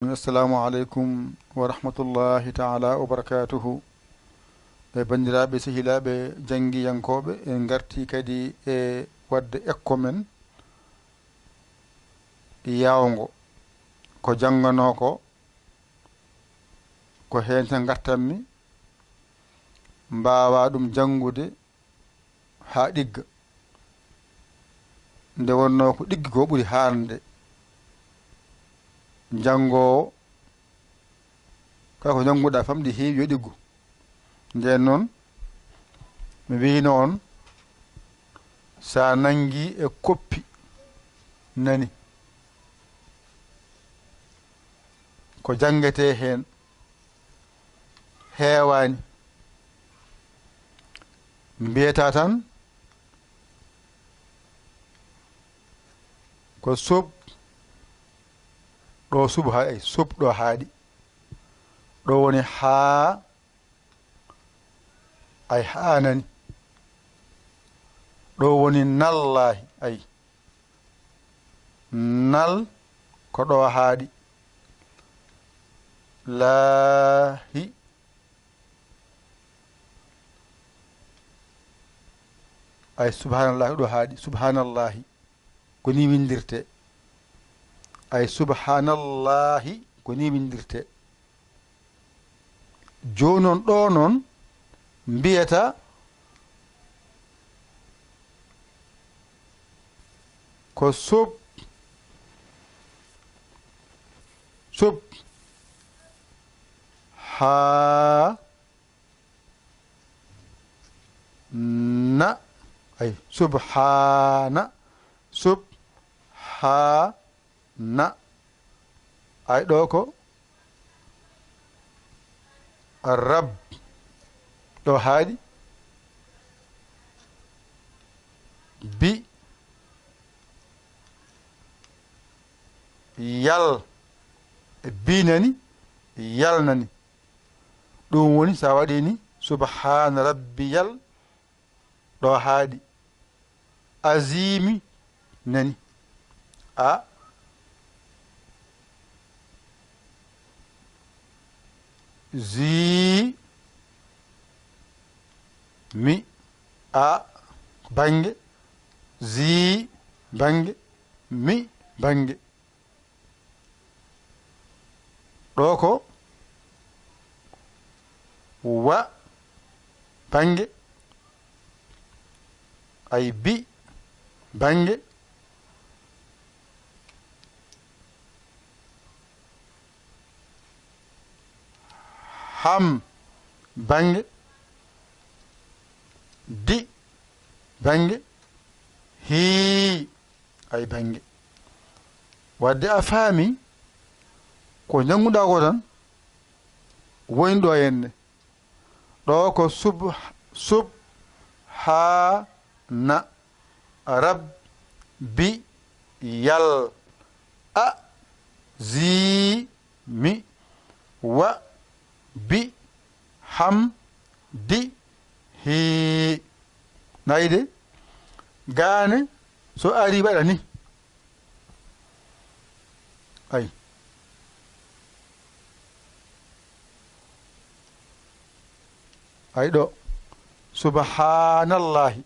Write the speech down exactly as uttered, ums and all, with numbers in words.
Assalamu aleykum wa rahmatullahi taala wa barakatuhu. E banndiraaɓe, sehilaaɓe, janngiyankooɓe, en ngartii kadi e waɗde ekko men yaawngo. Ko jannganoo ko, ko heen tan ngartanmi, mbaawaa ɗum janngude haa ɗigga. Nde wonnoo ko ɗiggi ko ɓuri haarde. Janngoowo, kala ko njannguɗaa famɗi heewi yo ɗiggu. Ndeen noon, mi wiyno on, so a nanngii e koppi nani, ko janngetee heen heewaani. Mbiyataa tan ko sub, ɗo sub haaɗi, ay, sub ɗo haaɗi. Ɗo woni haa, ay, haa nani. Ɗo woni nallaahi, ay. Nal ko ɗo haaɗi. Laahi. Ay, subhanallahi ɗo haaɗi. Subhanallahi. Ko ni winndirtee. Ay, subhanallahi. Ko ni winndirtee. Jooni noon, ɗo noon, mbiyata ko sub, sub, haa, na, ay, subhaana, sub, haa, na. Ay, ɗo ko rab, ɗo haaɗi. Bi, yal, bi nani, yal nani. Ɗum woni so a waɗii ni, subhaana rabbiyal, ɗo haaɗi. Aziimi nani. A, zii, mi. A, bannge. Zii, bannge. Mi, bannge. Ɗo ko wa, bannge. Ay, bi, bannge. Ham, bannge. Di, bannge. Hii, ay, bannge. Wadde a faami ko njannguɗaa ko tan woni ɗo henne. Ɗo ko sub-, subhaana rabbiyal aziimi wa bihamdihi. Nayi de, gaane so ari waɗa ni. Ay. Ay ɗo. Subhaanallahi.